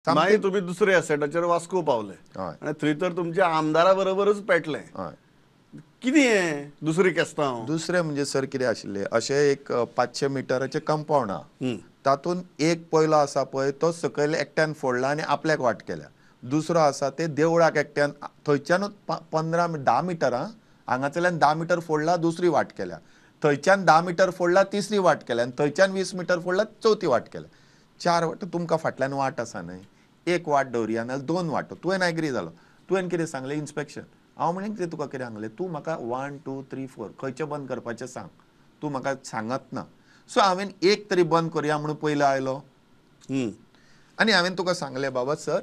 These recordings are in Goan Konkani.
मागीर तुमी दुसरे एसेटाचेर वास्को पावले आनी थंय तर तुमच्या आमदारा बरोबरच पेटलें. कितें हें दुसरें केस्तांव? दुसरें म्हणजे सर कितें आशिल्लें, अशें एक 500 मिटराचें कंपाउंड आहा, तातूंत एक पयलो आसा पळय तो सकयल एकट्यान फोडला आनी आपल्याक वाट केल्या. दुसरो आसा ते देवळाक एकट्यान थंयच्यानूच 15-10 मिटर हांगासरल्यान 10 मिटर फोडला, दुसरी वाट केल्या. थंयच्यान 10 मिटर फोडला, तिसरी वाट केल्या. आनी थंयच्यान 20 मिटर फोडला, चवथी वाट केल्या. 4 वाट तुमकां फाटल्यान वाट आसा न्हय, एक वाट दवरया नाल्यार 2 वाटो. तुवें एग्री जालो, तुवें कितें सांगलें इन्स्पेक्शन. हांव म्हणून कितें तुका कितें सांगलें, तूं म्हाका 1 2 3 4 खंयचें बंद करपाचें सांग, तूं म्हाका सांगत ना. सो हांवें एक तरी बंद करुया म्हणून पयलो आयलो आनी हांवें तुका सांगलें बाबा सर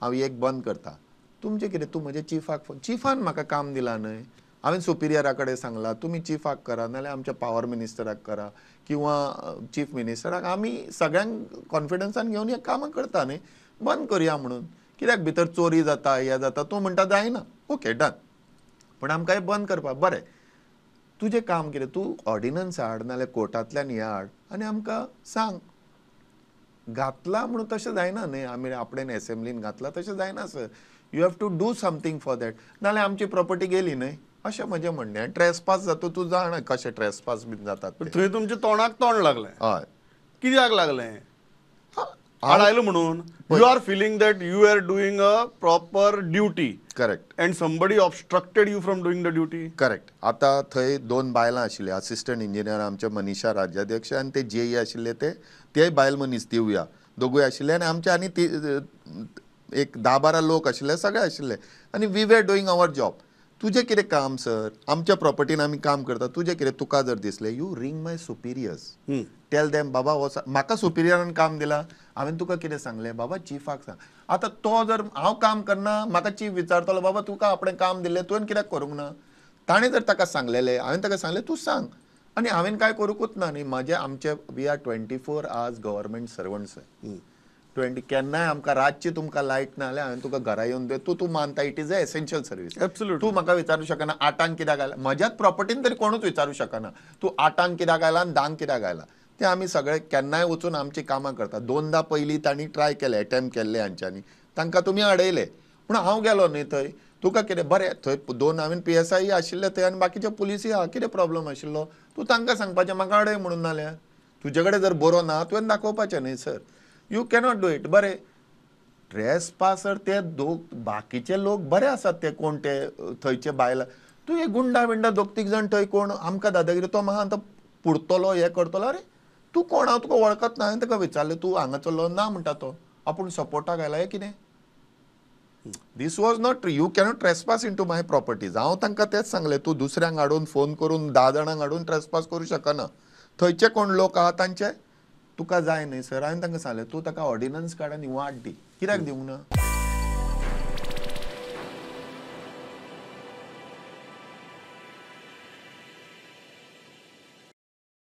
हांव एक बंद करता. तुमचें कितें, तूं म्हज्या चिफाक फोन, चिफान म्हाका काम दिलां न्हय, हांवें सुपिरियरा कडेन सांगलां तुमी चिफाक करा नाल्यार आमच्या पावर मिनिस्टराक करा किंवा चीफ मिनिस्टराक, आमी सगळ्यांक कॉन्फिडन्सान घेवन हें कामां करता न्हय, बंद करुया म्हणून. कित्याक भितर चोरी जाता हें जाता, तूं म्हणटा जायना, ओके डन, पूण आमकां हें बंद करपाक बरें. तुजें काम कितें, तूं ऑर्डिनन्स हाड नाल्यार कोर्टांतल्यान हें हाड आनी आमकां सांग. घातला म्हणून तशें जायना न्हय, आमी आपणेन एसेंब्लीन घातला तशें जायना sir, you have to do something for that, नाल्यार आमची प्रॉपर्टी गेली न्हय, अशें म्हजें म्हणणें. ट्रेसपास जाता, तूं जाणा कशें ट्रेसपास बीन जातात. थंय तुमच्या तोंडाक तोंड लागलें. हय, कित्याक लागलें? हाड आयलो म्हणून. You are feeling that you are doing a proper duty. Correct. And somebody obstructed you from doing the duty. Correct. आतां थंय 2 बायलां आशिल्ली, असिस्टंट इंजिनियर आमचे मनीषा राज्याध्यक्ष आनी ते जेई आशिल्ले, ते बायल मनीस दिवया, दोगूय आशिल्ले. आनी आमचे आनी ती एक 10-12 लोक आशिल्ले, सगळे आशिल्ले. आनी we were doing our job. तुजें कितें काम सर, आमच्या प्रॉपर्टीन आमी काम करता, तुजें कितें, तुका जर दिसलें you ring my superiors, tell them बाबा हो म्हाका सुपिरियरान काम दिलां, हांवें तुका कितें सांगलें बाबा चिफाक सांग. आतां तो जर हांव काम करना, म्हाका चीफ विचारतलो बाबा तुका आपणें काम दिल्लें तुवें कित्याक करूंक ना. ताणें जर ताका सांगलेलें, हांवें ताका सांगलें तूं सांग, आनी हांवें कांय करूंकूच ना न्ही. म्हाजें आमचे we are 24 hours government servants. 20 केन्नाय आमकां रातची तुमकां लायट ना जाल्यार हांवें तुका घरा येवन दी, तूं मानता it is a essential service. Absolutely. तूं म्हाका विचारूं शकना 8 कित्याक आयला, म्हज्याच प्रॉपर्टीन तरी कोणूच विचारूं शकना तूं 8 कित्याक आयला आनी 10 कित्याक आयला. ते आमी सगळे केन्नाय वचून आमची कामां करता. 2दा पयलीं तांणी ट्राय केले, एटेम्प्ट केल्ले हांच्यांनी, तांकां तुमी अडयले, पूण हांव गेलो न्ही थंय. तुका कितें बरें, थंय 2 हांवें PSI आशिल्ले थंय आनी बाकीचे पुलिसूय आहा, कितें प्रॉब्लम आशिल्लो तूं तांकां सांगपाचें म्हाका अडय म्हणून, नाल्यार तुजे कडेन जर बरो ना तुवें दाखोवपाचें न्ही sir, you cannot do it. बरें, ट्रेसपासर ते बाकीचे लोक बरे आसात, ते कोण ते थंयचे बायलां, तूं हे गुंडा बिंडा 2-3 जाण थंय कोण आमकां दादागिरी, तो म्हाका आतां पुरतलो हें करतलो. अरे तूं कोण, हांव तुका वळखत ना. हांवें ताका विचारलें तूं हांगा चल्लो ना म्हणटा तो, आपूण सपोर्टाक आयला हें कितें. This was not, you cannot trespass into my properties. हांव तांकां तेंच सांगलें, तूं दुसऱ्यांक हाडून फोन करून 10 जाणांक हाडून ट्रेसपास करूं शकना. थंयचे कोण लोक आहा तांचे तुका जाय न्ही सर. हांवें तांकां सांगलें तूं ताका ऑर्डिनन्स काड आनी वाट दी, कित्याक दिवंक ना.